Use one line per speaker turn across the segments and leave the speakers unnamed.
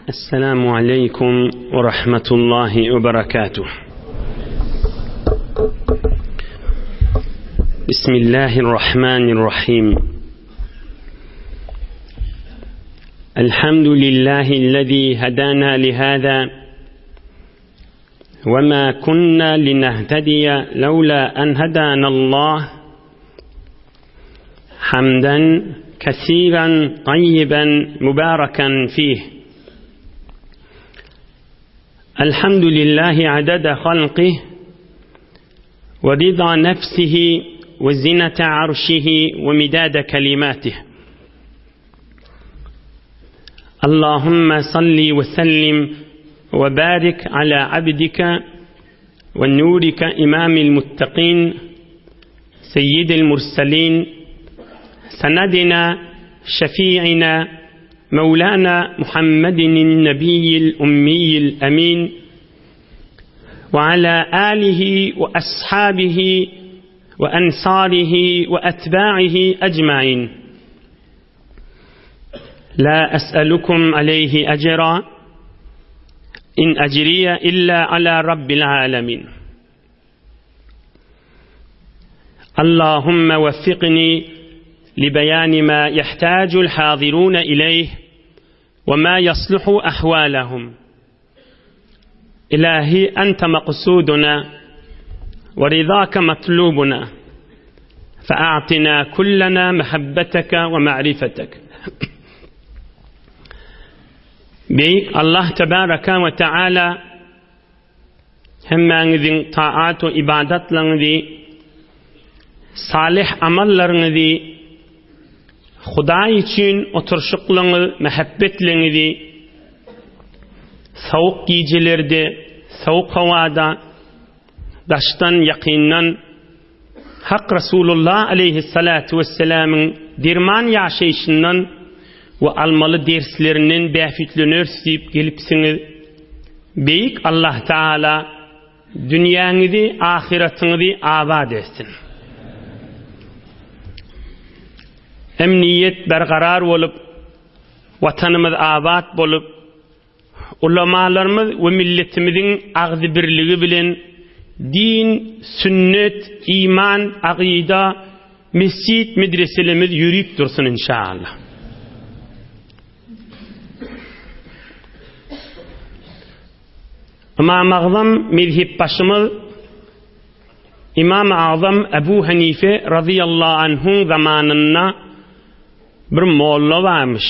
Esselamu aleýkum we rahmetullahi we berekatuh. Bismillahirrahmanirrahim. Elhamdülillahi'llezî hedâna lihâzâ ve mâ kunnâ linehtediye levlâ en hedânallâh. Hamden kesiren tayyiben mübareken fih. Elhamdülillahi adede halqih ve rida nefsihi ve zinete arşihi ve midade kelimatih. Allahümme salli ve sellim ve barik ala abdike ve nurike imamil muttakin seyyidil murselin senedina şefi'ina Mevlana Muhammedin nebiyyil ummiyil emin ve ala alihi ve ashabihi ve ensarihi ve etba'ihi ecmain. La es'elukum aleyhi ecra in ecriye illa ala rabbil alemin. Allahümme veffikni لبيان ما يحتاج الحاضرون إليه وما يصلح أحوالهم إلهي أنت مقصودنا ورضاك مطلوبنا فأعطنا كلنا محبتك ومعرفتك Beýik Allah tebaraka we taala hemmäňiziň taat we ibadatlaryňyzy, salyh amallaryňyzy, Hudaý üçin oturyşyklaryňyz, mähebbetliňizi sowuk gijelerde, sowuk howada, daşdan, ýakyndan Hak Rasulullah aleýhissalatu wesselamyň derman ýaşaýşyndan we almaly derslerinden bähbitleneris diýip gelipsiňiz. Beýik Allah Taala dünýäňizi, ahyratyňyzy abat etsin. Emniýet berkarar bolup, Watanymyz abat bolup, Ulamalarymyz we milletimiziň agzybirligi bilen din, sünnet, iman, agyda, mesjit, medreselerimiz ýörüp dursun inşallah. Ymam Agzam mezhepbaşymyz Ymam Agzam Ebu Hanife razyýallahu anhuň zamanynda bir molla barmyş.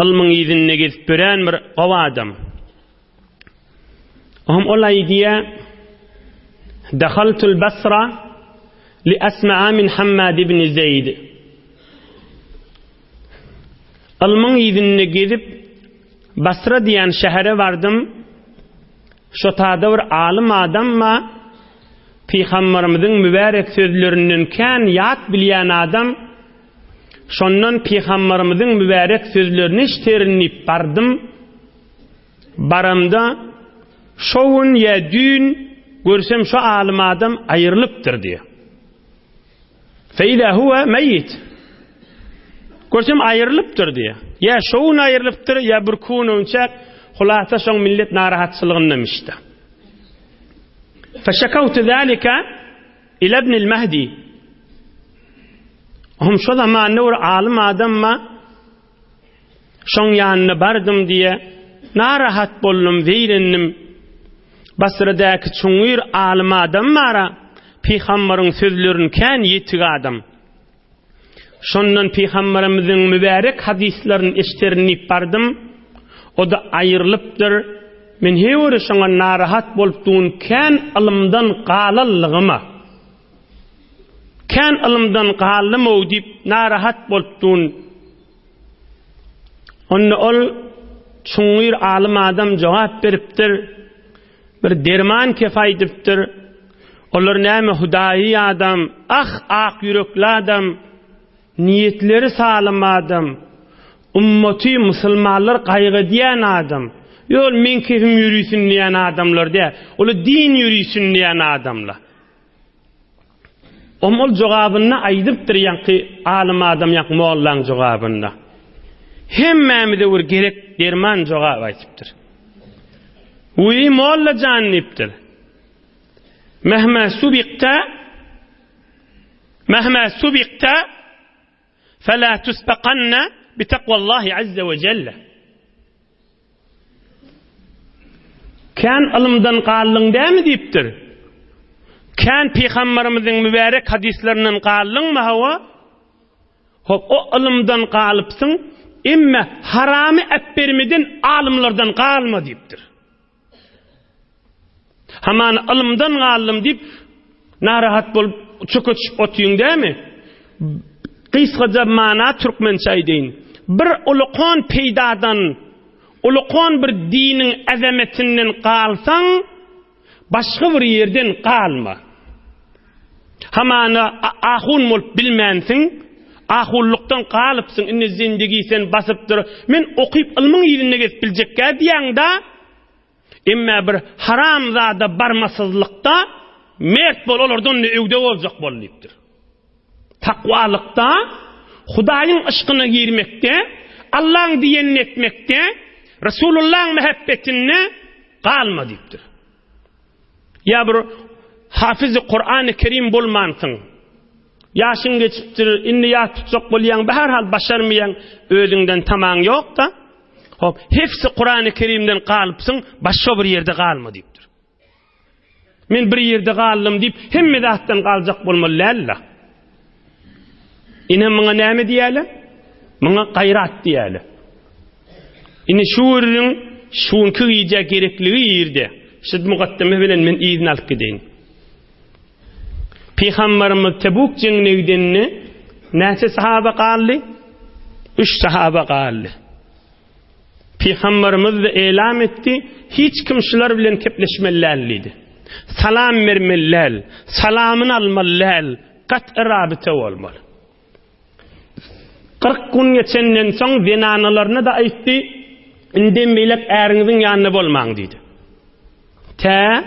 Ylmyň yzynda gezip ýören bir gowy adam. Ohm ol aýdýar, Dahaltul Basra li asma'a min Hammad ibn Zeýd. Ylmyň yzynda gezip Basra diýen şähere bardym. Şo tada bir alym adam bar. Pygamberimiziň mübärek sözlerinden kän ýat bilýän adam. Şondan Pygamberimiziň mübärek sözlerini eşiterin diýip bardym. Baramda, şo gün ýa düýn görsem şo alym adam aýrylypdyr diýýär. Feýza huwe meýit. Görsem aýrylypdyr diýýär. Ýa şo gün aýrylypdyr, ýa bir gün öňçäk, hulasa şoň millet narahatçylygyndamışda. Feşekawtu zalika Ila ibnil Mahdi. Hum şo zamanda bir alym adam ma şoň ýanyna bardym diýe narahat boldum, zeýrendim. Basradaky çuňňur alym adam bara pygambaryň sözlerini kän ýetik adam. Şondan pygambarymyzyň mübärek hadyslaryny eşderin diýip bardym. O-da aýrylypdyr. Men heýwere şoňa narahat bolup dun kän ylymdan galanlygyma. Kän ylymdan galdym-ow diýip narahat bolup dun. Onda ol çuňňur alym adam jogap beripdir. Bir derman kef aýdypdyr. Olar näme hudaýy adam, ah, ak ýürekli adam, niýetleri salym adam, ummaty musulmanlar gaýgy edýän adam. Ýol meň kefim ýörisin diýen adamlar däl. Olar din ýörisin diýen adamlar. Om ol jogabynda aýdypdyr ýaňky alym adam ýaňky mollaň jogabynda. Hemmämize bir gerek derman jogap aýdypdyr. Wiý, molla jan diýipdir. Mehme subikta Mehme subikta fela tusbaqanna bi taqwallahi azza we jelle. Kän ylymdan galdyň dämi diýipdir. Kän pygamberimiziň mübärek hadyslarynyň galdyňmy hawa? Hop, o ylymdan galypsyň, emme haramy äpbermeden alymlardan galma diýipdir. Hamana ylymdan galdym diýip, narahat bolup çöke düşüp otyň dämi? Gysgaja mana türkmençe aýdaýyn. Bir ulukan peýdadan, ulukan bir diniň azametinden galsaň, başga bir ýerden galma. Hamana ahun bolup bilmänsiň, ahunlykdan galypsyň, indi zindigi seni basypdyr. Men okyp ylmyň yzynda gezip biljekkä diýäňda, Emme bir haram zada barmasyzlykda mert bol, olardan-da öwde boljak bol diýipdir. Takwalykda, Hudaýyň yşkyna girmekde, Allaň diýenini etmekde, Resulullaň mähebbetinde galma diýipdir. Ýa bir hafizi Kurany Kerim bolmansyň. Ýaşyň geçipdir, indi ýat tutjak bolýaň, bäherhal başarmaýaň, özüňden tamaň ýok-da. Hop, hepsi Kurany Kerimden galypsyň, başga bir ýerde galma diýipdir. Men bir ýerde galdym diýip, hemme zatdan galjak bolmaly däl-de. Ine muňa näme diýýärler? Muňa gaýrat diýýärler. Ine şu gürrüň şu günki gijä gerekligi ýerde. Şu mugaddeme bilen men yzyny alyp gideýin. Pygamberimiz Tebuk jeňine gidende näçe sahaba galdy? Üç sahaba galdy. Pygamberimiz de elam etdi, hiç kim şular bilen kepleşmeli däl diýdi. Salam bermeli däl, salamyny almaly däl, gat rabita bolmaly. 40 gün geçenden soň zenanalaryna da aýtdy, indem beýlek äriňiziň ýanynda bolmaň diýdi. Tä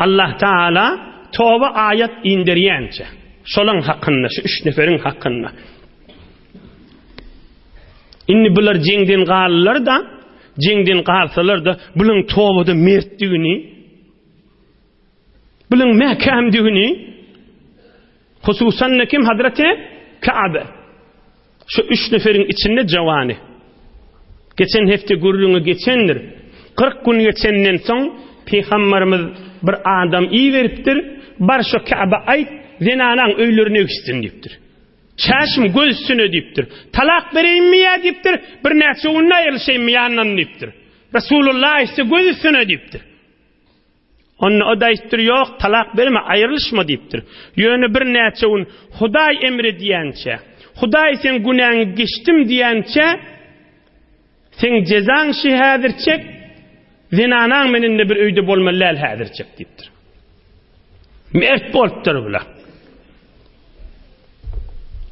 Allah Taala toba aýat inderýänçä. Şolaň hakynda, şu üç neferiň hakynda. Indi bular jeňden galdylar-da, jeňden galsalar-da, bulaň tobada mertdigini, bulaň mäkämdigini, hususan-da kim Hazreti Ka'be. Şu üç neferiň içinde jawany. Geçen hepde gürrüňi geçendir. 40 gün geçenden soň Pygamberimiz bir adam iberipdir, bar şu Ka'be aýt, zenanaň öýlerine gitsin diýipdir. Çäşim göz üstüne diýipdir. Talak bereýinmi ýa diýipdir, birnäçe günde aýrylyşaýynmy ýanyndan diýipdir. Resulullah aýtsa göz üstüne diýipdir. Onda o-da aýtdyr, ýok, talak berme, aýrylyşma diýipdir. Ýöne birnäçe gün Hudaý emr edýänçä, Hudaý seň günäňi geçdim diýänçä, seň jezaň şi häzir çek, zenanaň menende bir öýde bolmaly däl häzir çek diýipdir. Mert bolupdyr bular.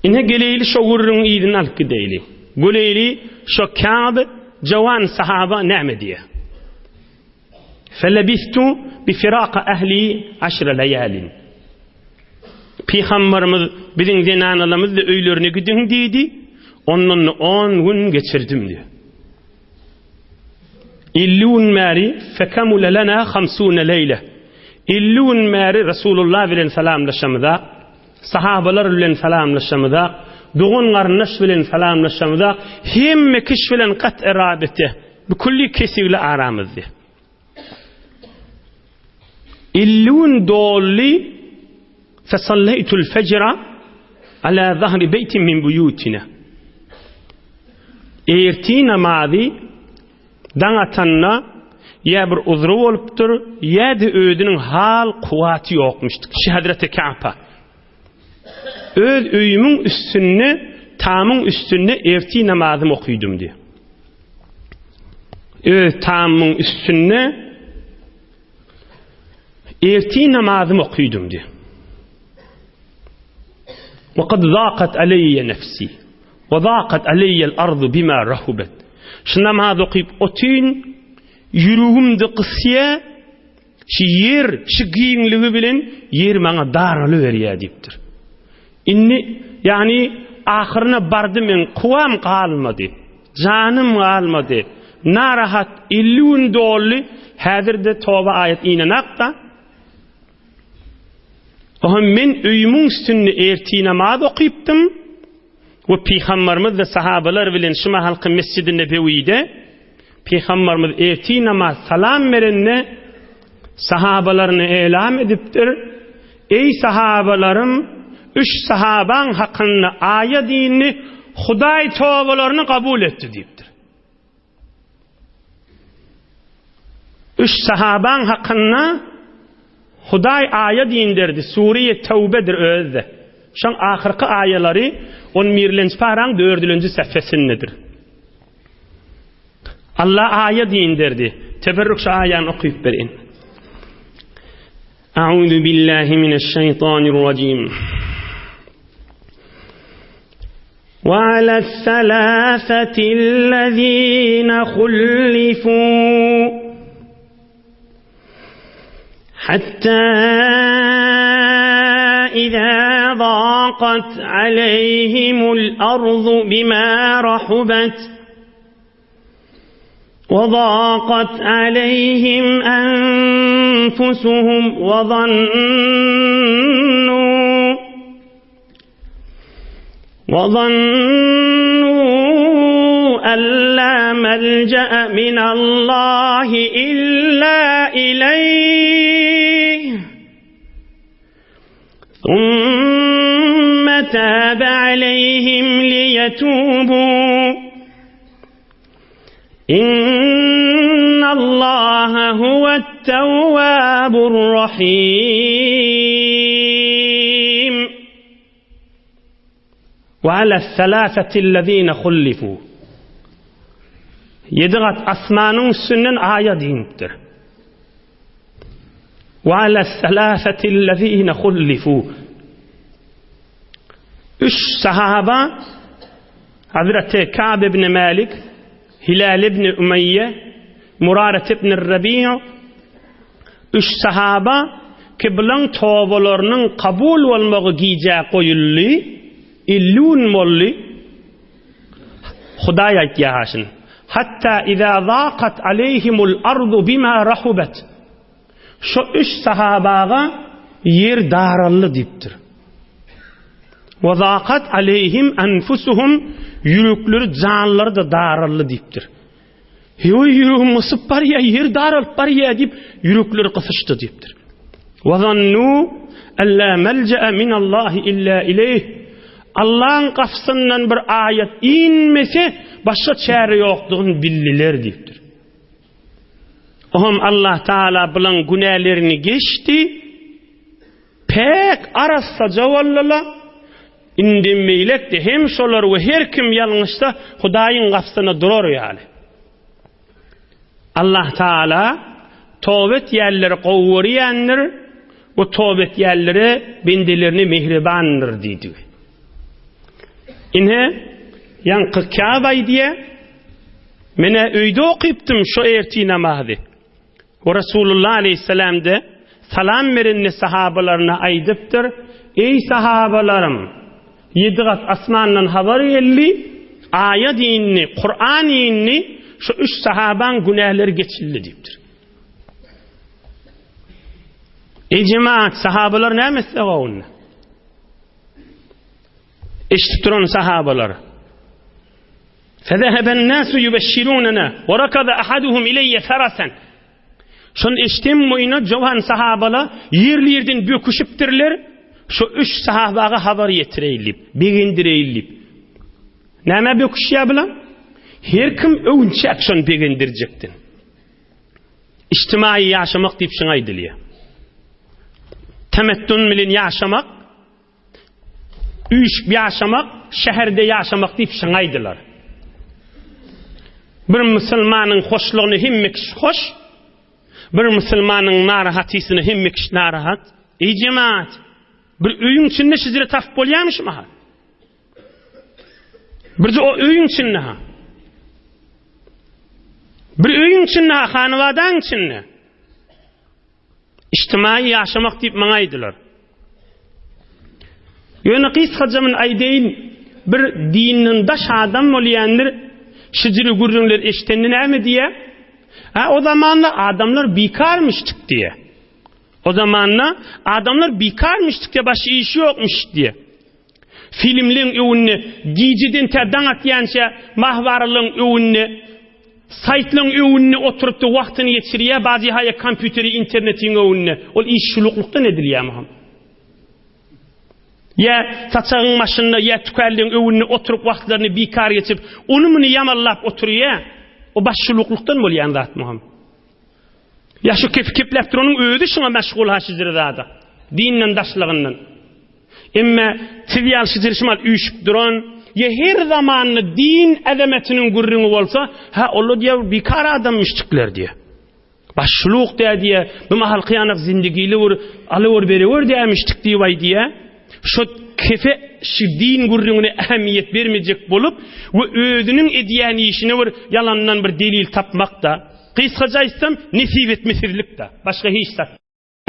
Ine geleýli şo gürrüňiň yzyny alyp gideýli. Göleýli şo Kâb jawan sahaba näme diýýär. Felebistu bi firaka ehli aşra leýalin. Pygamberimiz biziň zenanalarymyz da öýlerine gidiň diýdi. Ondan 10 gün geçirdim diýdi. 50 gün bäri fekamule lena hamsune leýle. 50 gün bäri Resulullah bilen salamlaşamyzak, sahabalar bilen salamlaşamyzak, dogan garyndaş bilen salamlaşamyzak, hemme kişi bilen gat rabite, bükülli kesigli aramyzdy. 50 gün doldy fesalleytul fejra ala zahri beytin min buyutina. Erti namazy daň atanda ýa bir uzry bolupdyr, ýa-da özüniň hal kuwwaty ýokmuşdy. Kişi Hazreti Ka'pa. Öz öýümiň üstünde, tamyň üstünde erti namazymy okydym diýip. Öz tamyň üstünde erti namazymy okydym diýip. Ve kad zaqat aleyye nefsi. Ve zaqat aleyye al-ardu bima rahubet. Şu namaz okyp otyn, ýüregimde gysýa, Şu ýer, şu giňligi bilen ýer maňa daralyberýär diýipdir. Indi, ýagny ahyryna bardy meň kuwam galmady. Janym galmady. Narahat 50 gün doldy, häzir-de toba aýat inenakda. Oha men öýümiň üstünde ertir namaz okypdym we Pygambarymyz-da sahabalar bilen şu mahalky Mesjidi Nebewide Pygambarymyz ertir namaz salam berende sahabalaryna elam edipdir, Eý sahabalarym, üç sahabaň hakynda aýat indi, Hudaý tobalaryny kabul etdi diýipdir. Üç sahabaň hakynda Hudaý aýat inderdi, Sure-i Tewbedir özi-de. Şoň ahyrky aýalary on birlenji paraň dördülenji sähfesindedir. Allah aýat inderdi. Teberrük şu aýany okyp berin. A'udhu billahi mineşşeýtanirrajim. وعلى الثلاثة الذين خلفوا حتى إذا ضاقت عليهم الأرض بما رحبت وضاقت عليهم أنفسهم وظنوا وظنوا أن لا ملجأ من الله إلا إليه ثم تاب عليهم ليتوبوا إن الله هو التواب الرحيم وعلى الثلاثة الذين خلفوا Ýedi gat asmanyň üstünden aýat inipdir. Wa ala-s-salasati-llezine hullifu. Üç sahaba Hazreti Ka'b ibn Malik, Hilal ibn Umeýye, Muraret ibn Rabi' üç sahaba ki bulaň tobalarynyň kabul bolmagy gijä goýuldy, 50 gün boldy. Hudaý aýtýar haşyn. Hatta iza zaqat aleyhimul ardu bima rahubat. Şo üç sahabaga ýer daraldy diýipdir. Wa zaqat aleyhim anfusuhum ýürekleri, janlary da daraldy diýipdir. Heý, ýüregim gysyp barýar, ýer daralyp barýar diýip, ýürekleri gysyşdy diýipdir. Wa zannu alla malja'a min Allahi illa ileýh. Allaň gapysyndan bir aýat inmese, başga çäre ýokdugyny bildiler diýipdir. Oňam Allah Taala bulaň günälerini geçdi. Päk arassaja boldular. Indem beýlekdi hem şolar we her kim ýalňyşsa Hudaýyň gapysyna durar ýaly. Allah Taala toba etýänleri gowy görýändir we toba etýänlere bendelerine mehribandyr diýdigi. Ine, ýaňky Kâb aýdýar, Men-ä öýde okypdym şo ertir namazy. We Resulullah aleýhissalam-da salam berende sahabalaryna aýdypdyr, Eý sahabalarym! Ýedi gat asmandan habar geldi, aýat indi, Kuran indi, şu üç sahabaň günäleri geçildi diýipdir. Eý jemaat, sahabalar näme etse gowunda? Eşidip duran sahabalar. Fezeheben nasu yubeşşirunena ve rakaza ahaduhum ileyye ferasen. Şony eşden boýuna jowan sahabala ýerli ýerden böküşipdirler. Şu üç sahabaga habar ýetireýin diýip, begendireýin diýip. Näme böküşýär bular? Her kim öwünçäk şony begendirjekden. Içtimaýy ýaşamak diýip şuňa aýdylýar. Temettun bilen ýaşamak Üýşüp ýaşamak, şäherde ýaşamak diýip şuňa aýdylar. Bir musulmanyň hoşlugyna hemme kişi hoş, bir musulmanyň narahatysyna hemme kişi narahat. Eý jemaat, bir öýüň içinde şijire tapyp bolýarmy şu mahal? Birje o öýüň içinde ha. Bir öýüň içinde ha, hanybadaň içinde. Içtimaýy ýaşamak diýip maňa aýdylar. Ýöne gysgaça men aýdaýyn, bir dinden daş adam bolýandyr. Şijiri gürrüňler eşidende näme diýýär? Hä, o zamanda adamlar bikarmyşdyk diýýär. O zamanda adamlar bikarmyşdyk diýýär, başga işi ýokmuş diýýär. Filmleň öwünde gijeden tä daň atýança mahwaralaň öwünde, saýtlaň öwünde oturypdy wagtyny geçirýär, bazy haýa kompýuteri internetiň öwünde. Ol iş şuluklukdan edilýärmi ham? Ýa saçagyň başynda, ýa tükänleň öwünde oturyp wagtlaryny bikar geçirip, ony-muny ýamallap oturýar. O baş şuluklukdan bolýan zatmy ham? Ýa şu kepi kepläp duranyň özi şuňa meşgul ha şijiri zada. Dinden daşlygyndan. Emme siz ýaly şijiri şumal üýşüp duran, ýa her zamanda din azametiniň gürrüňi bolsa, ha olar diýýär bikar adammyşdyklar diýýär. Başşuluk dä diýýär, bu mahalky ýanak zindigili bir alywer berewer dämişdik diýip aýdýar. Şo kefe şu din gürrüňine ähmiýet bermejek bolup we özüniň edýän işine bir ýalandan bir delil tapmak-da. Gysgaça aýtsam, nesip etmesizlik-de, başga hiç zat.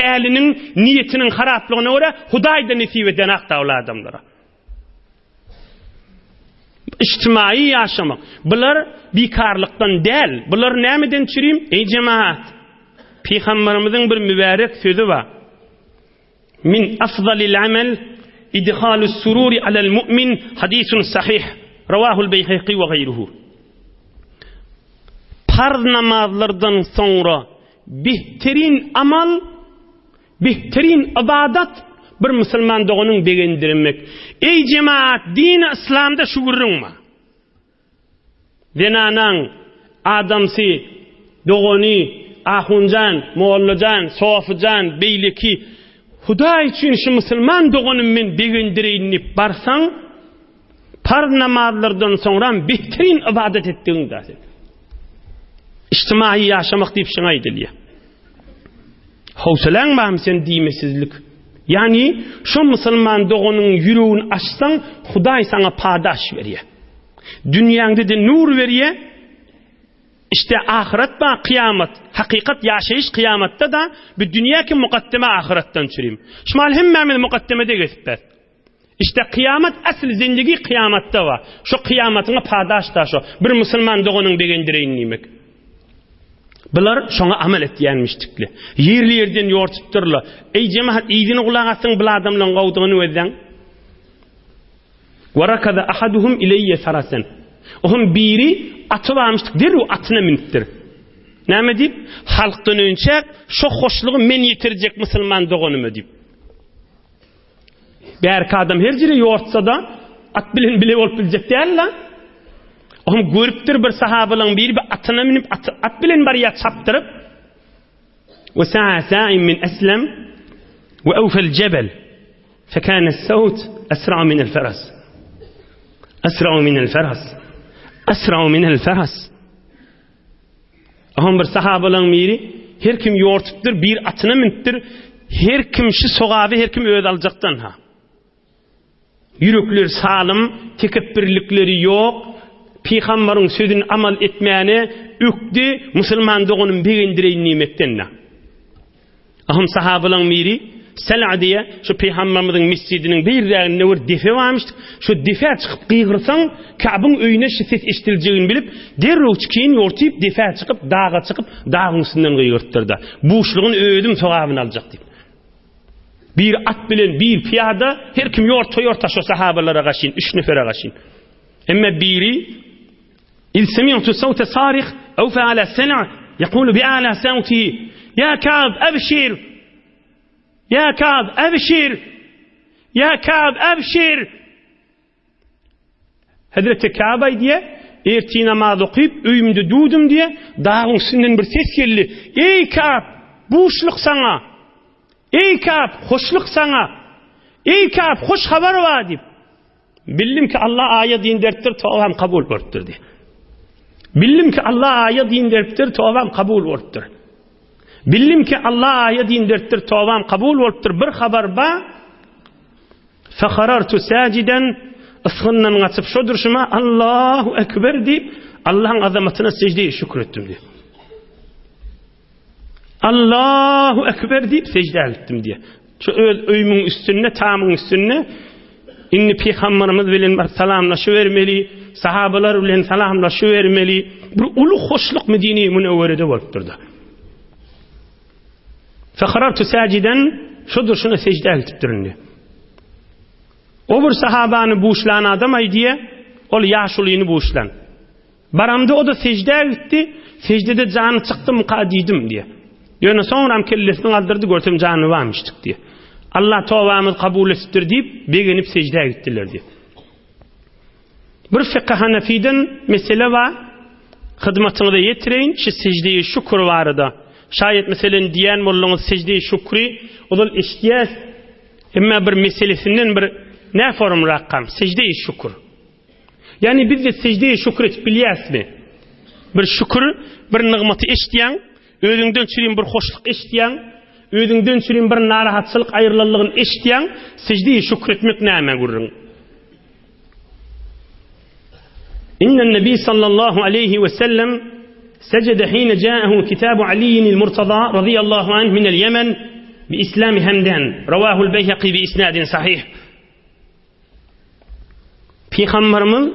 Päliniň, niýetiniň haraplygyna görä Hudaý-da nesip edenok-da ol adamlara. Ijtimaýy ýaşamak. Bular bikarlykdan däl. Bular nämeden çürim? Eý jemaat! Pygamberimiziň bir mübärek sözi bar. Min afzalil amel idhalus sururi alel mu'min hadisun sahih. Rawahul Beýheki we gaýruhu. Parz namazlardan soňra behterin amal, behterin ybadat bir musulman doganyň begendirmek. Eý jemaat, dini yslamda şu gürrüň bar. Zenanaň adamsy, dogany, ahunjan, mollajan, sofyjan, beýleki Hudaý üçin şu musulman doganym men begendireýin diýip barsaň, parz namazlardan soňram behterin ybadat etdigiň-dä sen. Ijtimaýy ýaşamak diýip şuňa aýdylýar. Howsalaň barmy sen diýmesizlik? Ýagny şo musulman doganyň ýüregini açsaň, Hudaý saňa padaş berýär. Dünýäňde-de nur berýär. Işte ahyret bar, kyýamat, hakykat ýaşaýyş kyýamatda-da, bu dünýä ki mukaddeme ahyretden çürim. Şumal hemmämiz mukaddemede gezipbäs. Işte kyýamat asl zindigi kyýamatda bar. Şo kyýamatyňa padaş da şo. Bir musulman doganyň begendireýin diýmek. Bular şoňa amal etýänmişdikli. Ýerli ýerden ýortupdyrlar. Eý jemaat yzyny gulak asyň bul adamlaryň gowdugyny gözläň. Wa rakaza ahaduhum ileýye farasen. Ohm biri aty barmyşdyk derrew atyna münüpdir. Näme diýip? Halkdan önçäk şo hoşlugy men ýetirjek musulman doganyma diýip. Bärki adam her jere ýortsa-da, at bilen bile bolup biljek däl-la. Ohm görüpdir bir sahabalaryň biri bir atyna münüp, at, at bilen barýar çapdyryp. Ve sa'a sa'in min eslem ve awfel jebel. Fekâne sewt esra'u minel feras. Esra'u minel feras. Esra'u minel feras. Oňam bir sahabalaň biri her kim ýortupdyr, bir atyna münüpdir. Her kim şu sogaby her kim öz aljakdan ha. Ýürekleri salym, tekepbirlikleri ýok. Pygambaryň sözüni amal etmäne ökde musulman doganym begendireýin diýmekden. Ahym sahabalaň biri Sela diýe, şu pygamberimiziň mesjidiniň bir ýerinde bir depe barmyş. Şu depä çykyp gygyrsaň, Kabyň öýüne şu ses eşidiljegini bilip, derrew çykyň ýortyp depä çykyp, daga çykyp, dagyň üstünden gygyrypdyr-da. Buşlugyny özüm sogabyny aljak diýip. Bir at bilen bir pyýada, her kim ýorta-ýorta şu sahabalara gaşyn, üç nefere gaşyn. Emme biri Iz semi'tu sawte sarih ew fe'ale sena yekulu bi a'la sawtihi Ya Ka'b ebşir Ya Ka'b ebşir Ya Ka'b ebşir Hazreti Ka'b aýdýar, ertir namaz okyp öýümde dudum diýe, dagyň üstünden bir ses geldi. Eý Ka'b, buşluk saňa. Eý Ka'b, hoşluk saňa. Eý Ka'b, hoş habar bar diýip. Bildim ki Allah aýat inderipdir, tobam kabul bolupdyr diýip. Bildim ki Allah aýat inderipdir, tobam kabul bolupdyr. Bildim ki Allah aýat inderipdir, tobam kabul bolupdyr. Bir habar ba. Faharartu sajiden ysgyndan gaçyp şo durşuma Allahu ekber diýip Allahyň azamatyna secde şükür etdim diýip. Allahu Ekber diýip seždä gitdim diýýär. Şu öz öýümiň üstünde, tamyň üstünde indi pygamberimiz bilen bir salamlaşybermeli. sahabalar bilen salamlaşybermeli. Bir uly hoşluk Medine-i Münewwerede bolupdyr-da. Feharartu sajiden şo durşuna sejdä gidipdir indi. O bir sahabany buşlan adam aýdýar, ol ýaşulyny buşlan. Baramda o-da sejdä gitdi, sejdede jany çykdymyka diýdim diýýär. Ýöne soňram kellesini galdyrdy, görsem jany barmyşdyk diýýär. Allah tobamyzy kabul etipdir diýip, begenip sejdä gitdiler diýýär. Bir fykh Hanafiden mesele bar, hyzmatyňyza ýetireýin, şu sejdeýi şükür barada. Şaýat meselen diýen bolduňyz sejdeýi şükri ozal eşidýäs, emma bir meselesinden bir näforumrakkam, sejdeýi şükür. Ýagny biz-de seždeýe şükür edip bilýäsmi? Bir şükür, bir nygmaty eşidýäň, özüňden çürim bir hoşluk eşidýäň, özüňden çürim bir narahatçylyk aýrylanlygyny eşidýäň, seždeýe şükür etmek näme gürrüň? Innen Nebi sallallahu aleyhi ve sellem secede hine ca'ehu kitabu Aliyyinil Murtaza radıyallahu anh minel Yemen bi İslami Hemden. Ravahul Beyhaqi bi isnadin sahih. Pygamberimiz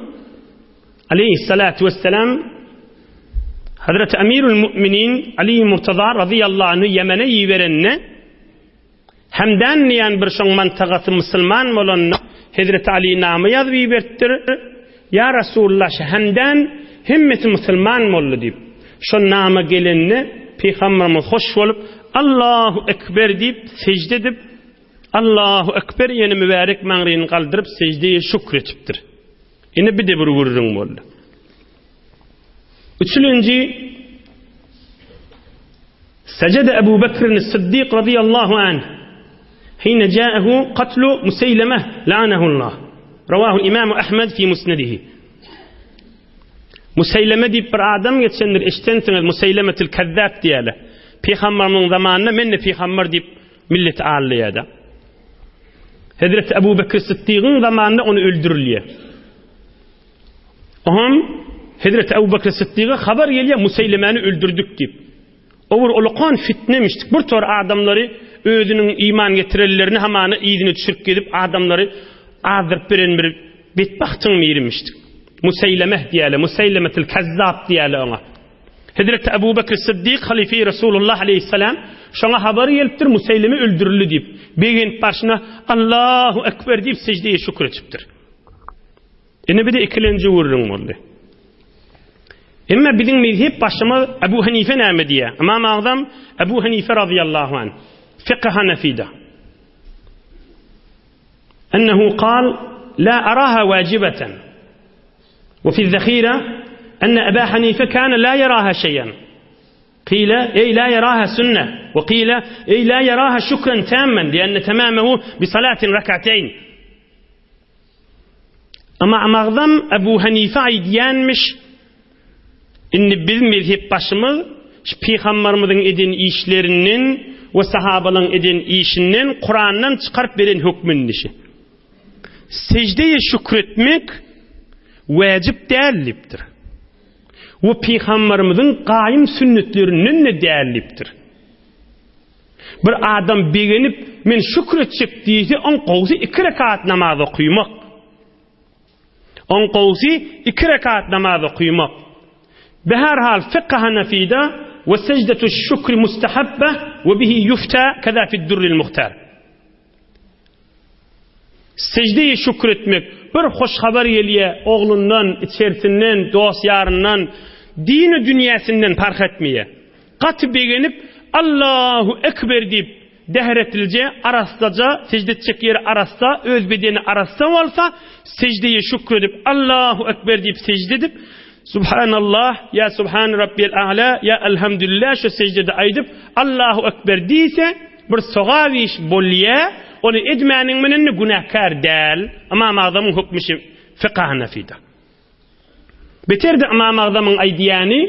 aleyhissalatu vesselam Hazreti Emirül Müminin Ali Murtaza radıyallahu anhu Yemen'e iberende Hemdan diýen bir şoň mantagasy musulman bolanda Hazreti Ali nama ýazyp iberipdir. Ýa Rasulullah şu Hemdan hemmesi musulman boldy diýip. Şo nama gelende Pygamberimiz hoş bolup Allahu Ekber diýip sejde edip Allahu Ekber ýene mübärek maňryny galdyryp seždeýe şükür etipdir. Ine bir-de bir gürrüň boldy. Üçülenji Sejede Ebu Bekrin Siddik radıyallahu anh hine ca'ehu katlu Museyleme la'anehullah. Ravahu İmam Ahmed fi musnedihi. Museýleme diýip bir adam geçendir, eşdensiňiz, Museýlemetil Kezzap diýýärler. Pygamberimiziň zamanynda men-de pygamber diýip Milleti aldaýar-da. Hezreti Ebu Bekir Sytdygyň zamanynda ony öldürilýär. Oňam Hezreti Ebu Bekir Sytdyga habar gelýär, Museýlemäni öldürdik diýip. O bir ulakan fitnemişdik. Bir tor adamlary özüniň iman getirenlerini hamana yzyna düşürip gezip adamlary azdyryp beren bir betbagtyň birimişdik. Museýlemeh diýýärler, Museýlemetil Kezzap diýýärler oňa. Hezreti Ebu Bekr Syddyk halyfy Resulullah aleýhissalam şoňa habar gelipdir, Museýleme öldürildi diýip. Begenip başyna Allahu Ekber diýip seždeye şükür etipdir. Ine bir de ikilenji gürrüň boldy. Emma biziň mezhep başymyz Ebu Hanife näme diýýär? Ymam Agzam Ebu Hanife radıyallahu anh fykh Hanefide. Ennehu kal la araha wajibeten. وفي الذخيرة أن أبا حنيفة كان لا يراها شيئا قيل أي لا يراها سنة وقيل أي لا يراها شكرا تاما لأن تمامه بصلاة ركعتين Ama Agzam Ebu Hanife aýdýanmyş, Indi biz mezhepbaşymyz şu pygambarymyzyň eden işlerinden we sahabalaryň eden işinden Kurandan çykaryp beren hökmündi şi. Seždeýe şükretmek wäjip däl diýipdir. We pygambarymyzyň gaýym sünnetlerinden-de däl diýipdir. Bir adam begenip, men şükür etjek diýse, oň gowusy iki rekat namaz okymak. Oň gowusy iki rekat namaz okymak. Beherhal fykh Hanafide we sejdetu şükri mustahabbe we bihi yufta keza fi'd-durril muhtar. Seždeýi şükür etmek, bir hoş habar gelýär, oglundan, içersinden, dost-ýaryndan, dini dünýäsinden parh etmeýär. Gaty begenip, Allahu Ekber diýip, dähretlije, arassaja, sežde etjek ýeri arassa, öz bedeni arassa bolsa, seždeýi şükür edip, Allahu Ekber diýip sežde edip, Subhanallah, ýa Subhan Rabbiyel A'la, ýa Elhamdülillah şu seždede aýdyp, Allahu Ekber diýse, Bir sogap iş bolýa, ony edmäniň menen-de günäkär däl. Ymam Agzamyň hökmi şi fykh Hanafide. Beter-de Ymam Agzamyň aýdýany,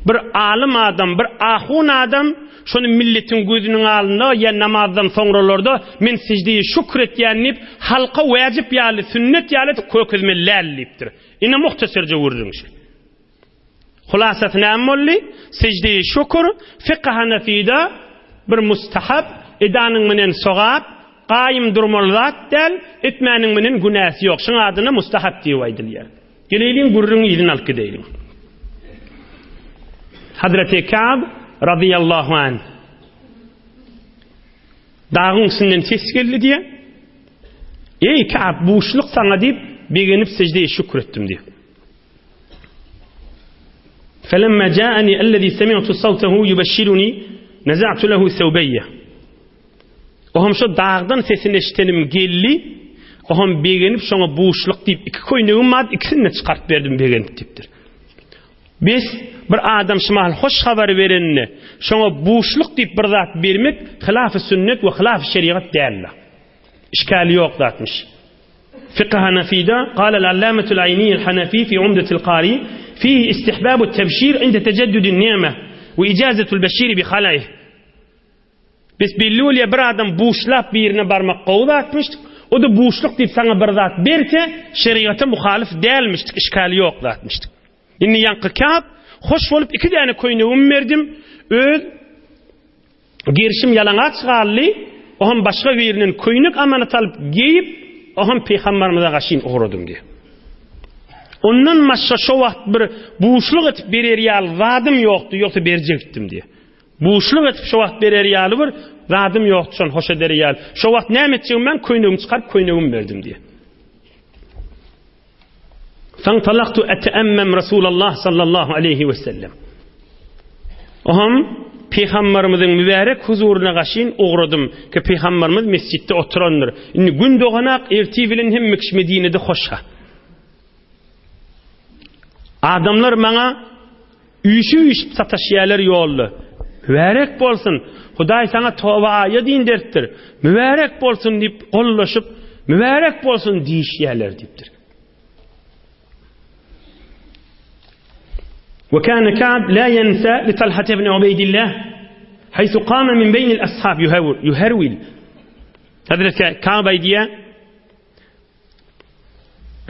bir alym adam, bir ahun adam şony milletiň gözüniň alynda ýa namazdan soňralarda men sejdeýi şükür etýän diýip, halka wäjip ýaly, sünnet ýaly edip kökezmeli däl diýipdir. Ine muhtaserje gürrüň şi. Hulasasy näme boldy? Sejdeýi şükür fykh Hanafide bir mustahap, edanyň menen sogap, gaýym durmaly zat däl, etmäniň menen günäsi ýok. Şuň adyna mustahap diýip aýdylýar. Geleýliň gürrüňi yzyna alyp gideýliň. Hazreti Ka'b radiyallahu anh dagyň üstünden ses geldi diýe. Eý Ka'b, buşluk saňa diýip, begenip seždeye şükür etdim diýe. Felemma ja'ani allazi sami'tu sawtahu yubashshiruni naza'tu lahu thawbayya. Oham şo dagdan sesini eşitenim geldi. Oham begenip şoňa buşluk diýip iki köýnegim bardy, ikisini-de çykaryp berdim begenip diýipdir. Bes bir adam şu mahal hoş habary bereninde şoňa buşluk diýip bir zat bermek hylafy sünnet we hylafy şerigat däldir. Işgali ýok zatmyş. Fykh Hanafide, Galel Allametul Aýniýil Hanafi fi Umdetil Kari, Fihi istihbabut tebşir inde tejeddüdin ni'me we ijazetul beşiri bi halaih. Bes belli bolýar bir adam buşlap birine barmak gowy zatmyş, o-da buşluk diýip saňa bir zat berse, şerigata muhalyf dälmişdik, işgali ýok zatmyşdyk. Indi ýaňky Kâb, hoş bolup iki däne köýnegimi berdim, öz gerşim ýalaňaç galdy, o hem başga birinden köýnek amanat alyp geýip, o hem pygambarymyza gaşyn ugradym diýýär. Ondan başga şo wagt bir buşluk etip berer ýaly zadym ýokdy, ýogsa berjekdim diýýär. Buşluk etip şo wagt berer ýaly bir zadym ýokdy şony hoş eder ýaly. Şo wagt näme etjegimi ben köýnegimi çykaryp köýnegimi berdim diýýär. Fantalaktu eteemmem Resulallah sallallahu aleyhi ve sellem. Oham Peygamberimiziň mübärek huzuryna gaşyn ugradym ki Peygamberimiz mesjitde oturandyr. Indi gün doganak erti bilen hemme kişi Medinede hoşha. Adamlar maňa Üýşüp-üýşüp sataşýarlar ýolda. Mübärek bolsun! Hudaý saňa toba aýat inderipdir. Mübärek bolsun diýip gollaşyp, mübärek bolsun diýişýärler diýipdir. Ve kana Ka'b la yensa li Talha ibn Ubeydillah haythu qama min beyn al-ashab yuharwil. Hazreti Ka'b aýdýar,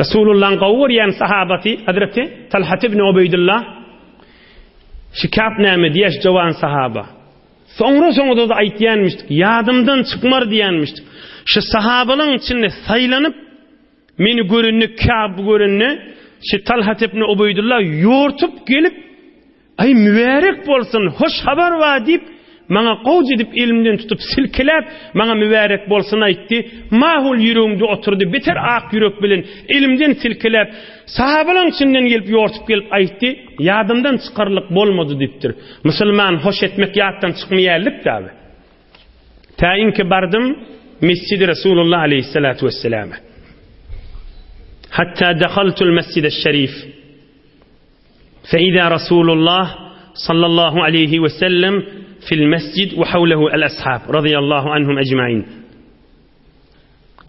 Resulullahyň gowy görýän sahabasy Hazreti Talhat ibn Ubeýdullah Şikap näme diýýär şu jowan sahaba. Soňra soňra-da aýtýanmyşdyk, ýadymdan çykmar diýýänmişdik. Şu sahabalaryň içinde saýlanyp meni görende, Kâby görende şu Talhat ibn Ubeýdullah ýortup gelip Aý, mübärek bolsun, hoş habar bar diýip, maňa gowja edip elimden tutup silkeläp, maňa mübärek bolsun aýtdy. Mahul ýüregimde oturdy, beter ak ýürek bilen elimden silkeläp, sahabalaň içinden gelip ýortup gelip aýtdy, ýadymdan çykarlyk bolmady diýipdir. Musulman hoş etmek ýatdan çykmaýarlyk dagy. Täinki bardym Mesjidi Resulullah aleýhissalatu wesselama. Hatta dahaltul mesjideş-şerif. Feizâ Rasûlullah sallallahu aleýhi we sellem fil mesjid we hawlehu el ashab radiyallahu anhum ecmaîn.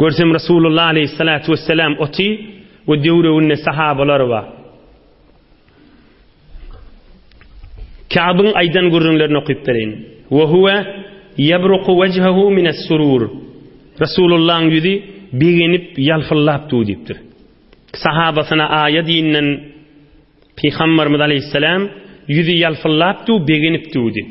Görsem Resulullah aleyhissalatu vesselam oty we döwreginde sahabalar bar. Ka'byň aýdan gürrüňlerini okyp bereýin. Ve huve yebruku vecehu mines surur. Resulullah'yň ýüzi begenip ýalpyldap dur diýipdir. Sahabasyna aýat inden Pygamberimiz aleýhissalam ýüzi ýalpyldap dur, begenip durdy.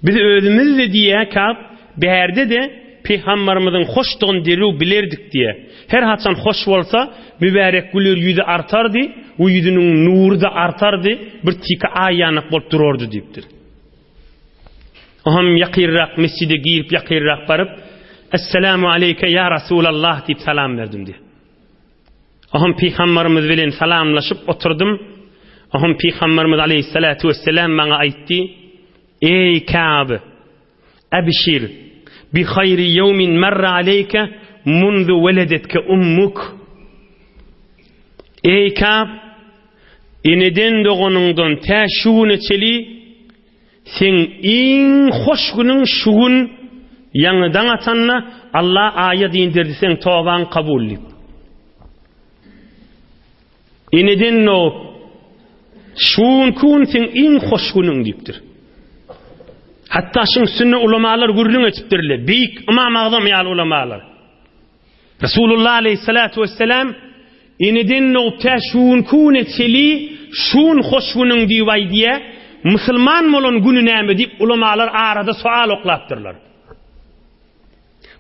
Biz özümiz-de diýýär Ka'b, bärde-de Pygamberimiziň hoşdugyny derrew bilerdik diýýär. Her haçan hoş bolsa, mübärek güler ýüzi artardy we ýüzüniň nury-da artardy, bir tiki aý ýanak bolup durardy diýipdir. Oňam ýakynrak mesjide girip ýakynrak baryp, Esselamu aleýke ýa Rasulallah diýip salam berdim diýýär. Oňam Pygamberimiz bilen salamlaşyp oturdym. Oňam Pygamberimiz aleýhissalatu wesselam maňa aýtdy, Eý Ka'b, abşir bi haýri ýewmin marra aleýke munzu weledetke ummuk. Eý Ka'b, eneden doganyňdan tä şu güne çeli Seň iň hoş günüň şu gün ýaňy daň atanda Allah aýat inderdi seň tobaň kabul diýip. Eneden dogup şu günki gün seň iň hoş günüň diýipdir. Hatda şuň üstünde ulamalar gürrüň etipdirler. Beýik Ymam Agzam ýaly ulamalar. Resulullah aleyhissalatu vesselam eneden dogup tä şu günki güne çeli şu gün hoş günüň diýip aýdýa, musulman bolan güni näme diýip ulamalar arada sual oklapdyrlar.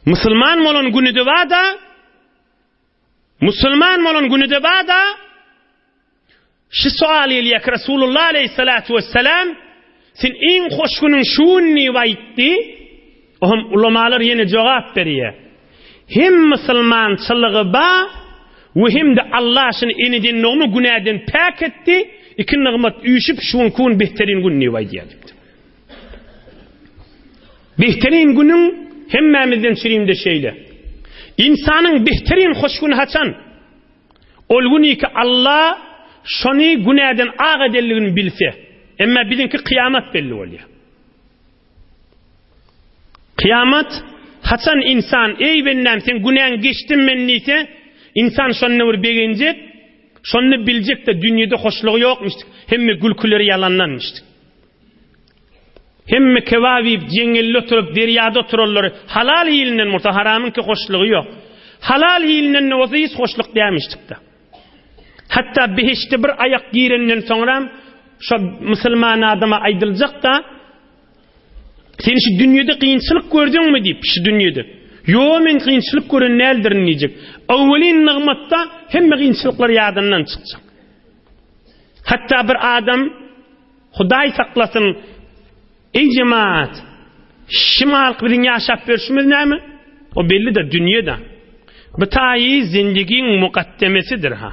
Musulman bolan güni-de bar-da, musulman bolan güni-de bar-da. Şu sual gelýär ki Resulullah aleyhissalatu vesselam sen iň hoş günüň şu gün diýip aýtdy. Ohm ulamalar ýene jogap berýär. Hem musulmançylygy ba we hem-de Allah şuny eneden nogmy günäden päk etdi. Iki nygmat üýşüp şu günki gün behterin gün diýip aýdýar diýipdir. Behterin günüň hemmämizden çirimde şeýle. Ynsanyň behterin hoş güni haçan? Ol güniki Alla şony günäden ak edenligini bilse. Emma biziňki kyýamat belli bolýar. Kyýamat haçan ynsan eý bendäm seň günäň geçdim men diýse, ynsan şonda bir begenjek, şonda biljek-de dünýede hoşlugy ýokmuşdyk, hemme gülküleri ýalandanmyşdyk. Hemme kebap iýip, jeňňelde oturyp, derýada oturanlary halal hilinden bolsa, haramyňky hoşlugy ýok. Halal hilinden-de bolsa hiç hoşluk dämişdik-de. Hatda behişde bir aýak girenden soňram şo musulman adama aýdyljak-da, Sen şu dünýede kynçylyk gördüňmi diýip, şu dünýede. Ýo, men kynçylyk gören däldirin diýjek. Öwwelin nygmatda hemme kynçylyklar ýadyndan çykjak. Hatda bir adam Hudaý saklasyn, eý jemaat, şimalk biziň ýaşap ýörşümiz näme? O bellidir, dünýe-de. Bu taýy zindigiň mukaddemesidir ha.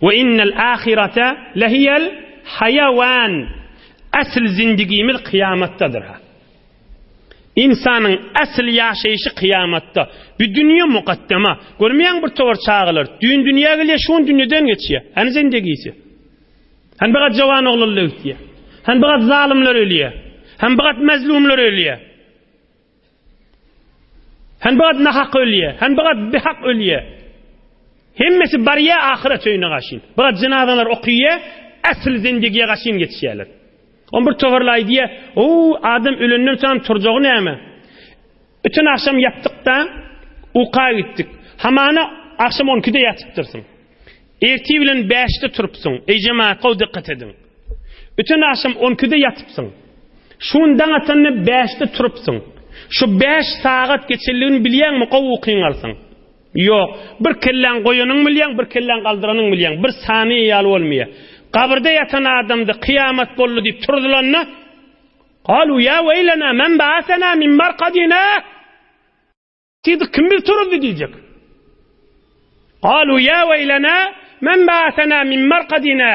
We innel ahirete lehiyel haýawan. Asl zindigimiz kyýamatdadyr ha. Ynsanyň asl ýaşaýşy kyýamatda. Bu dünýe mukaddema. Görmeýäň bir towar çagalar, düýn dünýä gelýär, şu gün dünýeden geçýär. Hany zindigisi? Hem bir gat jawan oglanlar ötýär. Hem bir gat zalymlar ölýär. Hem bir gat mazlumlar ölýär. Hem bir gat nahak ölýär. Hem bir gat bihak ölýär. Hemmesi barýar ahyret öýüne gaşyn. Bir gat jynazalar okyýar, asl zindigiýe gaşyn geçýärler. On bir toparly aýdýar, "O, adam ölenden soň turjagy näme?" Öten agşam ýatdyk-da, uka gitdik. Hamana agşam 12-de ýatypdyrsyň. Ertir bilen bäşde turupsyň. Eý jemagat gowy dykgat ediň. Öten agşam on ikide ýatypsyň. Şu gün daň atanda bäşde turupsyň. Şu bäş sagat geçenligini bilýäňmi gowy ukyňy alsaň? Ýok. Bir kelläň goýanyňy bilýäň, bir kelläň galdyranyňy bilýäň. Bir saniýe ýaly bolmaýar. Gabyrda ýatan adamda kyýamat boldy diýip turzulanda, Galu ýa weýlena men ba'asena min markadina. Diýdi, kim bizi turuzdy diýjek. Galu ýa weýlena men ba'asena min markadina.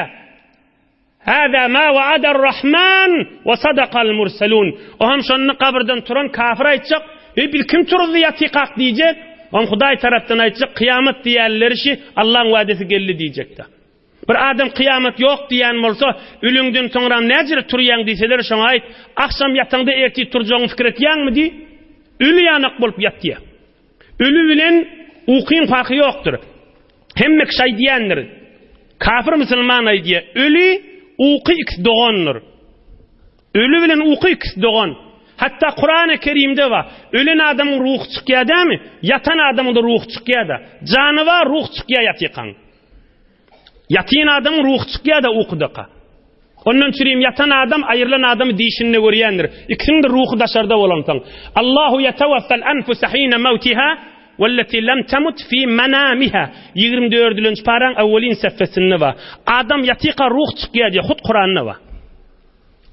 Hâzâ mâ wa'adar-Rahman we sadakal murselun. O hem şonda gabyrdan turan kafir aýtjak, Eý biz kim turuzdy ýatykak diýjek. O hem Hudaý tarapdan aýtjak, kyýamat diýýänleri şi Allaň wa'desi geldi diýjekde. Bir adam kyýamat ýok diýýän bolsa, öleňden soňram näjere turýaň diýseler, şoňa aýt, agşam ýataňda ertir turjagyňy pikir etýäňmi diý. Öli ýanak bolup ýatýa. Öli bilen ukyň parhy ýokdur. Hemme kişi aýdýandyr. Kafir musulman aýdýa, öli, uky ikisi dogandyr. Öli bilen uky ikisi dogan. Hatda Kurany Kerimde bar. Ölen adamyň ruhy çykýa dämi? Ýatan adamyň-da ruhy çykýa-da. Jany bar, ruh çykýa ýatykaň. Ýatyn adamyň ruhy çykýar-da ukudaka. Ondan çürim ýatan adam aýrylan adamy dişinde görýändir. Ikisiniň-de ruhy daşarda bolansoň. Allahu ýetewaffal anfusa hina mawtiha welleti lem temut fi manamiha. 24-nji paraň awwelin sefesinde bar. Adam ýatyka ruh çykýar diýýär, hut Kuranda bar.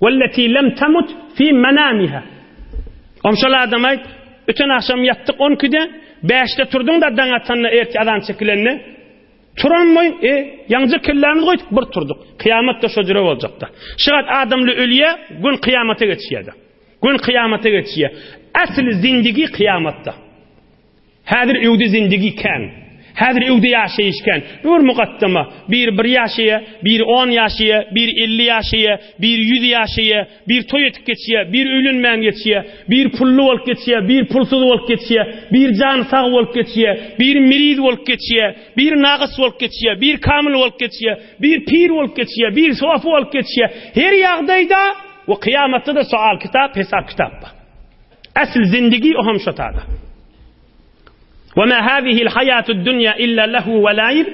Welleti lem temut fi manamiha. Om şol adam aýt, öten agşam ýatdyk 12-de, 5-de turduň-da daň atanda ertir azan çekilende. Turan boý, e, ýaňja kellämizi goýduk, bir turduk. Kyýamat-da şo jüre boljakda. Şygat adamly ölýä, gün kyýamata geçýär-de. Gün kyýamata geçýär. Äsli zindigi kyýamatda. Häzir öwde zindigi kän. Häzir öwde ýaşaýyş kän. Bu bir mukaddama. Biri bir ýaşaýar, biri on ýaşaýar, biri 50 ýaşaýar, biri 100 ýaşaýar, biri toý etip geçýär, biri öýlenmän geçýär, biri pully bolup geçýär, biri pulsuz bolup geçýär, biri jany sag bolup geçýär, biri miriz bolup geçýär, biri nagys bolup geçýär, biri kamyl bolup geçýär, biri pir bolup geçýär, biri sofy bolup geçýär. Her ýagdaýda we kyýamatda-da soal kitap, hesap kitap bar. Asl zindigi o hem şo tada. Ve ma hazihi'l hayatud dunya illa lahu ve laib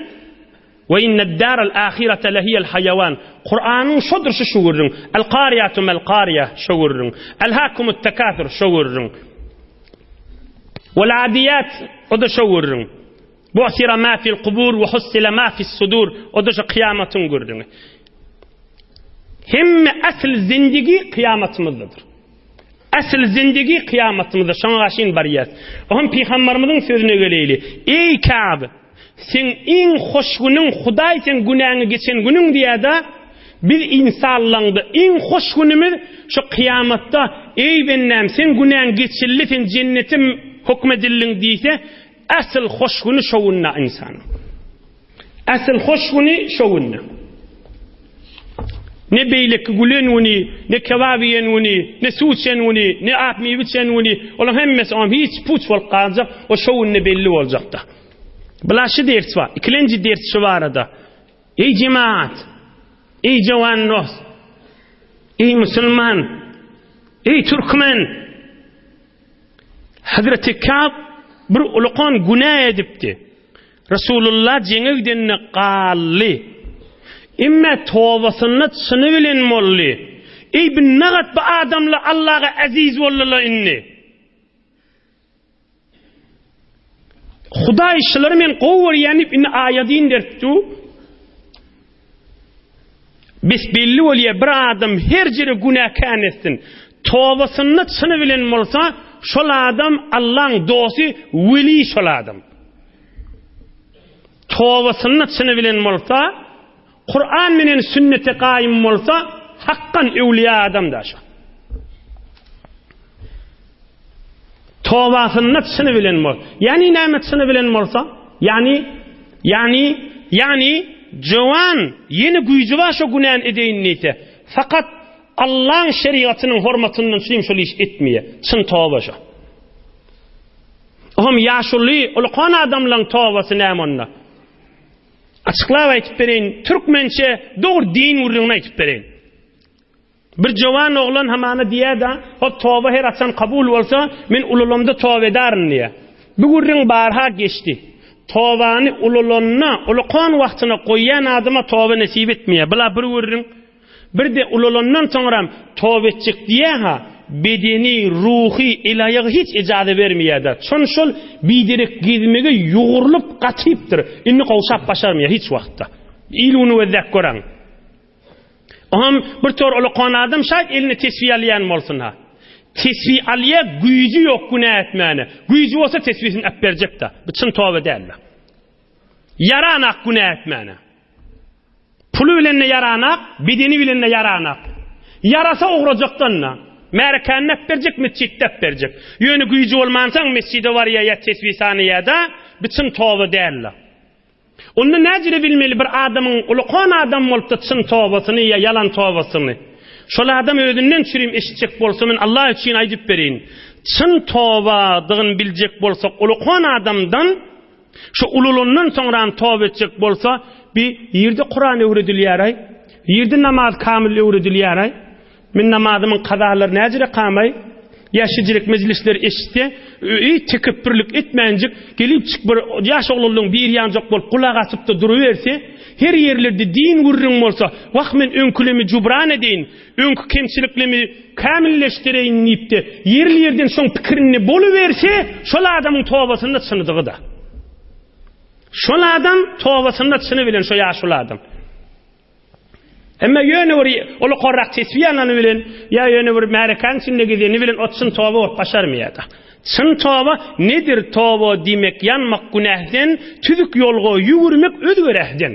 ve inned dara'l ahirete lehiyel hayawan. Kur'anyň şodur şu şu gürrüň. El kariatu mel kariya şo gürrüň. Elhakumut tekathur şo gürrüň. Vel adiyat o da şo gürrüň. Bu'sira ma fil kubur we hussila ma fis sudur. O-da şu kyýamatyň gürrüňi. Hemme asyl zindigi kyýamatymyzdadyr. Asyl zindigi kyýamatymyzda, şoňa garşyn barýas. Oňam pygambarymyzyň sözüne geleýli. Eý Ka'b, seň iň hoş günüň Hudaý seň günäňi geçen günüň diýýär-de, biz ynsanlaňda iň hoş günümiz şu kyýamatda, eý bendäm seň günäň geçildi, sen jennete höküm edildiň diýse, Asyl hoş güni şo günde ynsanyň. Asyl hoş güni şo günde. Ne beýleki gülen güni, ne kebap iýen güni, ne suw içen güni, ne ak miwe içen güni, olaryň hemmesi oňa hiç puç bolup galjak, o şo günde belli boljakda. Bula şu ders bar. Ikilenji ders şu barada. Eý jemaat! Eý jowan dost! Eý musulman! Eý türkmen! Hazreti Ka'b bir ulukan günä edipdi. Resulullah jeňe gidende galdy. Emme tobasynda çyny bilen boldy. Eý bi nagat bu adamlar Allaha aziz boldular indi. Hudaý şulary men gowy görýän diýip indi aýat inderipdi. Bes belli bolýar bir adam her jere günä kän etsin. Tobasynda çyny bilen bolsa şol adam Allaň dosty weli şol adam. Tobasynda çyny bilen bolsa Kuran menen sünnete gaýym bolsa hakkan öwliýa adam da şo. Tobasynda çyny bilen bol. Ýani näme çyny bilen bolsa? Ýani ýani ýani jowan ýene güýji bar şo günäni edeýin diýse, fakat Allaň şerigatynyň hormatyndan üçin şol iş etmeýär. Çyn toba şo. Ohm ýaşuly, ulukan adamlaň tobasy näme onda? Açyklap aýtyp bereýin, türkmençe dogry din gürrüňini aýtyp bereýin. Bir jowan oglan hamana diýýär-de, hop toba her haçan kabul bolsa, men ulalamda toba ederin diýýär. Bu gürrüň barha geçdi. Tobany ulalanda, ulakan wagtyna goýýan adama toba nesip etmeýär. Bula bir gürrüň. Bir-de ulalandan soňram toba etjek diýýär-ha, bedeni, ruhy, el-aýagy hiç ejaza bermeýär-de. Şon şol biderek gezmege ýugrulyp gatypdyr. Indi gowşap başarmaýar hiç wagtda. Il-güni gözläp göräň. Oňam bir tor ulakan adam şaýt eline tesbi alýan bolsun-ha. Tesbi alýa güýji ýok günä etmäne. Güýji bolsa tesbisini äp berjek-de. Bu çyn toba däl-de. Ýaranak günä etmäne. Puly bilen-de ýaranak, bedeni bilen-de ýaranak. Ýarasa ugrajakdan-da. Märekäni äp berjek, metjitde äp berjek. Ýöne güýji bolmansoň metjide barýa ýa tesbi sanaýa-da, bu çyn toba däl-de. Onda näjire bilmeli bir adamyň ulukan adam bolupda çyn tobasyny ýa ýalan tobasyny? Şol adam özünden çürim eşitjek bolsa men Allah üçin aýdyp bereýin. Çyn tobadygyny biljek bolsak ulukan adamdan şu ululandan soňram toba etjek bolsa bi ýerde Kuran öwredilýäraý? Ýerde namaz kamil öwredilýäraý? Men namazymyň kazalary näjire kamaý? Ýa şejirik mejlisler eşitse, öý tekepbürlik etmänjik, gelipjik bir ýaş oglanlaryň biri ýanjak bolup gulak asyp-da duruberse, her ýerlerde din gürrüň bolsa, wah men öňkülemi jubran edeýin, öňki kemçiliklemi kämilleşdireýin diýip-de, ýerli-ýerden şoň pikirinde boluberse, şol adamyň tobasynda çynydygy-da. Şol adam tobasynda çyny bilen şo ýaşuly adam. Emma ýöne bir ulukarrak tesbi alany bilen, ýa ýöne bir märekäniň içinde gezeni bilen o çyn toba bolup başarmaýar-da. Çyn toba nedir toba diýmek ýanmak günähden, tüzük ýolga ýüwürmek özgerähden.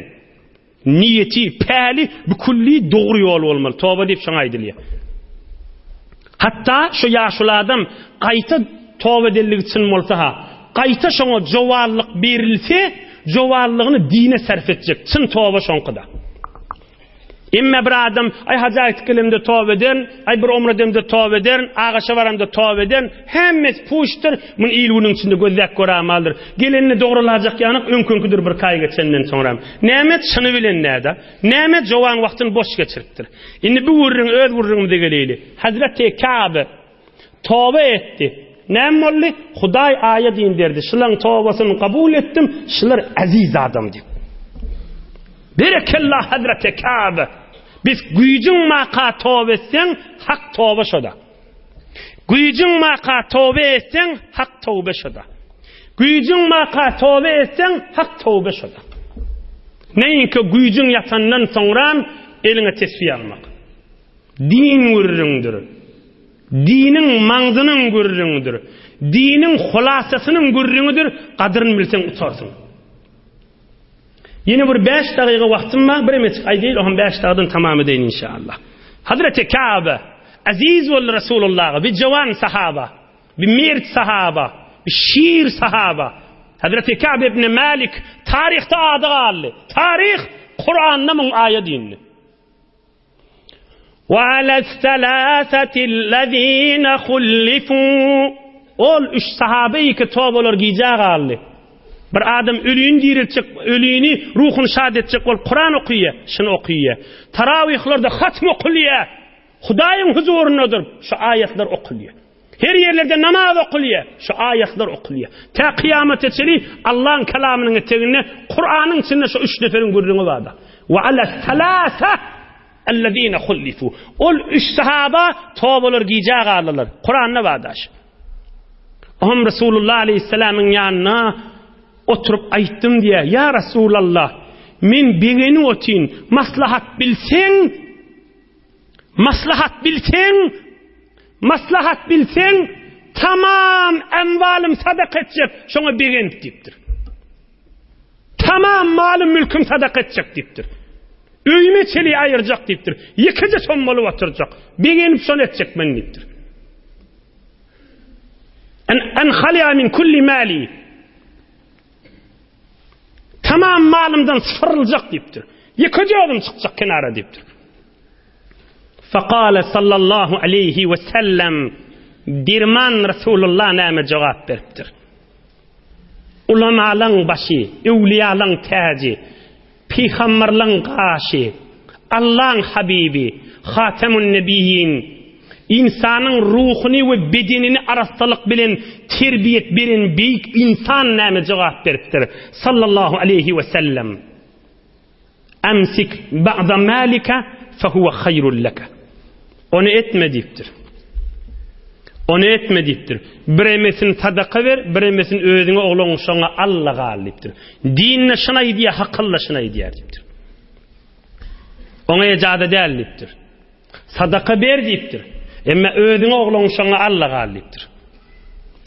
Niýeti, päli bükülli dogry ýol bolmaly. Toba diýip şoňa aýdylýar. Hatda şu ýaşuly adam gaýta toba edenligi çyn bolsa-ha, gaýta şoňa jowallyk berilse, jowallygyny dine sarf etjek, çyn toba şoňkyda. Emma bir adam, aý haja gitip gelemde toba ederin, aý bir omra edemde toba ederin, agaşa baramda toba ederin, hemmesi puşdur, muny il-günüň içinde gözläp göräýmelidir. Gelenini dogralajak ýanak öňküňkidir bir aý geçenden soňram. Näme çyny bilen näde? Näme jowan wagtyny boş geçiripdir. Indi bu gürrüň öz gürrüňimize geleýli. Hazreti Ka'b toba etdi. Näme boldy? Hudaý aýat inderdi. Şulaň tobasyny kabul etdim, şular aziz adam diýip. Berekella Hazreti Ka'b. Biz güýjüň maka toba etseň, hak toba şoda. Güýjüň maka toba etseň, hak toba şoda. Güýjüň barka toba etseň, hak toba şoda. Näinki güýjüň ýatandan soňram eliňe tesbi almak. Din gürrüňdir. Diniň maňzynyň gürrüňidir. Diniň hulasasynyň gürrüňidir, gadyryny bilseň utarsyň. Ýene bir bäş dagyga wagtym bar, bir emejik aýdaýyn, oňam bäş dagydan tamam edeýin inşallah. Hazreti Kabe, aziz boldy Resulullaha, bir jowan sahaba, bir mert sahaba, bir şir sahaba. Hazreti Kab ibn Malik taryhda ady galdy. Taryh Kuranda muň aýat indi. Wa alas-salasatillazina hullifu. Ol üç sahabe iki tobalar gijä galdy. Bir adam ölüni diriltjek, ölüni ruhuny şat etjek bolup Kuran okaýar, şuny okaýar. Tarawyhlarda hatm okulýar. Hudaýyň huzurynda durup şu aýatlar okulýar. Her ýerlerde namaz okulýar, şu aýatlar okulýar. Tä kyýamata çenli Allaň kelamynyň eteginde, Kuranyň içinde şu üç neferiň gürrüňi barda. Wa ala salasa allazina hullifu. Ol üç sahaba tobalar gijä galdylar. Kuranda barda şu. Ohm Resulullah aleyhisselamyň ýanyna oturyp aýtdym diýär. Ýa Resulallah, men begenip otyn, maslahat bilseň, Maslahat bilseň, maslahat bilseň, tamam emwalym sadaka etjek, şoňa begenip diýipdir. Tamam malym mülküm sadaka etjek diýipdir. Öýüme çeli aýyrjak diýipdir. Ýekeje som bolup oturjak. Begenip şony etjek men diýipdir. En en haliya min kulli mali. Tamam malymdan syryljak diýipdir. Ýekeje özüm çykjak kenara diýipdir. Fekale sallallahu aleyhi ve sellem Dirman Resulullah näme jogap beripdir? Ulamalaň başy, öwliýalaň täji, Pygamberleň gaşy, Allaň habibi, Hatemun Nebiýin, ynsanyň ruhuny we bedenini arassalyk bilen terbiýet beren beýik ynsan näme jogap beripdir? Sallallahu aleýhi we sellem. Emsik ba'da malika fehuwe haýrul leke. Ony etme diýipdir. Ony etme diýipdir. Biremesini sadaka ber, biremesini özüňe oglan şoňa alla gal diýipdir. Dinde şuny aýdýar, hakylda şuny aýdýar diýipdir. Oňa ejaza däl diýipdir. Sadaka ber diýipdir. Emma özüňe oglan şoňa alla gal diýipdir.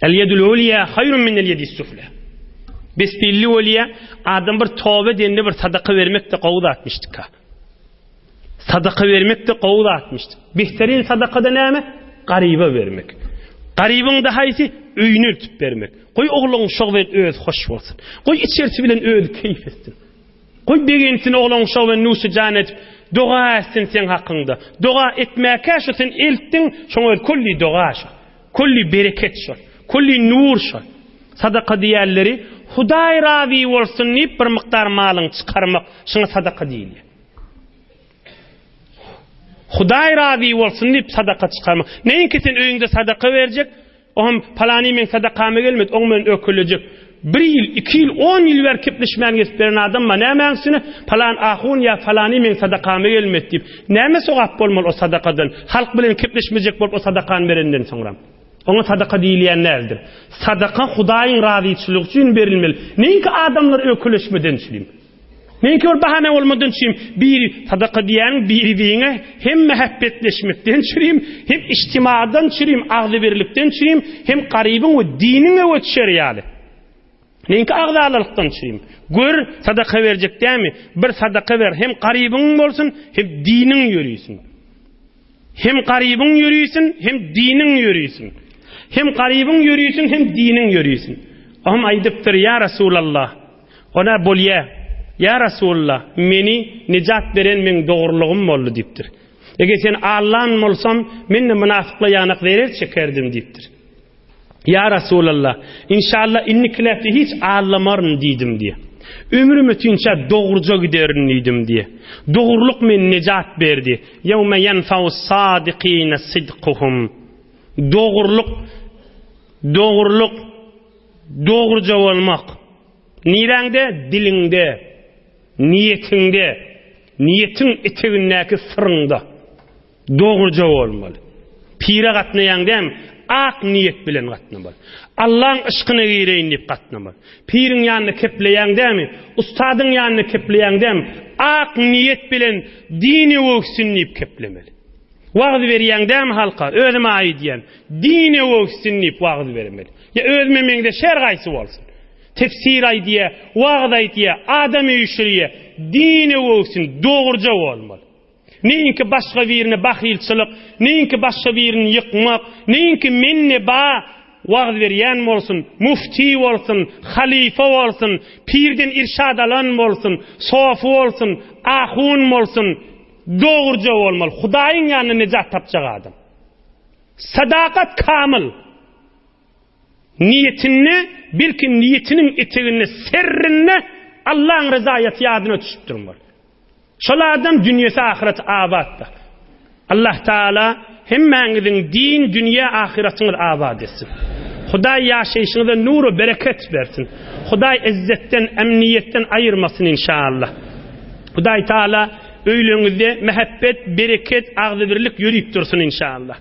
El yedul ulya hayrun min el yedis sufla. Besbelli bolýa, adam bir toba edende bir sadaka bermek de gowy zatmyşdyka. Sadaka bermek-de gowy zatmyş. Behterin sadaka-da näme? Garyba bermek. Garybyň-da haýsy? Öýüni eltip bermek. Goý ogluň şog bilen özi hoş bolsun. Goý içersi bilen özi keýp etsin. Goý begensin ogluň şog bilen nuşy jan edip, doga etsin seň hakyňda. Doga etmäkä şo sen eltdiň, şoň özi külli doga şo. Külli bereket şo. Külli nur şo. Sadaka diýenleri Hudaý razy bolsun diýip bir mukdar malyňy çykarmak, şuňa sadaka diýilýär. Hudaý razy bolsun diýip sadaka çykarmak. Näinki sen öýüňde sadaka berjek, oňam palany meň sadakama gelmedi, oň bilen ökülejek. Bir ýyl, iki ýyl, on ýyl bäri kepleşmän gezip beren adam bar. Nämäň üstüne palan ahun ýa palany meň sadakama gelmedi diýip. Näme sogap bolmaly o sadakadan? Halk bilen kepleşmejek bolup o sadakany berenden soňra. Oňa sadaka diýilýän däldir. Sadaka Hudaýyň razyçylygy üçin berilmeli. Näinki adamlar öküleşmeden üçin. Meňki bir bahana bolmadan üçin biri sadaka diýýäniň biri-biriňe hem mähebbetleşmekden çürim, hem içtimadan çürim, agzybirlikden çürim, hem garybyň we diniň öwe düşer ýaly. Meňki agzalalykdan çürim. Gör, sadaka berjek dämi? Bir sadaka ber, hem garybyň bolsun, hem diniň ýörisin. Hem garybyň ýörisin, hem diniň ýörisin. Hem garybyň ýörisin, hem diniň ýörisin. Ohm aýdypdyr, ýa Resulallah, Ona bolýa, Ýa Resulallah, meni nejat beren meň dogrulygym boldy diýipdir. Eger seni aldan bolsam, men-de mynafyklar ýanak zerer çekerdim diýipdir. Ýa Resulallah, inşallah indikiläpde hiç allamaryn diýdim diýe. Ömrüm ötünçä dogruja giderin diýdim diýe. Dogrulyk meni nejat berdi. Ýewme ýenfa'us sadikine sidkuhum. Dogrulyk, dogrulyk, Dogruja bolmak. Niräňde? Diliňde, niýetiňde, niýetiň etegindäki syryňda. Dogruja bolmaly. Pire gatnaýaň dämi? Ak niýet bilen gatnamaly. Allaň yşkyna gireýin diýip gatnamaly. Piriň ýanynda kepleýäň dämi? Ustadyň ýanynda kepleýäň dämi? Ak niýet bilen din öwügsün diýip keplemeli. Wagyz berýäň dämi halka? Özüm aýdýan. Din öwügsün diýip wagyz bermeli. Ýa özüme meňzeş her gaýsy bolsun. Tefsir aýdýa, wagyz aýdýa, adam üýşürýä. Din öwügsün, dogruja bolmaly. Neýinki başga birine bahylçylyk, neýinki başga birini ýykmak, neýinki men ne ba wagyz berýän bolsun, mufti bolsun, halyfa bolsun, pirden irşad alan bolsun, sofy bolsun, ahun bolsun, dogruja bolmaly. Hudaýyň ýanynda nejat tapjak adam. Sadakat kamyl. Niýetinde, belki niýetiniň eteginde, serrinde Allaň rezaýaty ýadyna düşüp durmaly. Şol adam dünýesi ahyreti abatdyr. Allah Taala hemmäňiziň din, dünýe, ahyratyňyzy abat etsin. Hudaý ýaşaýşyňyza nur we bereket bersin. Hudaý ezzetden, emniýetden aýyrmasyn inşallah. Hudaý Taala öýleriňizde mähebbet, bereket, agzybirlik ýörüp dursun inşallah.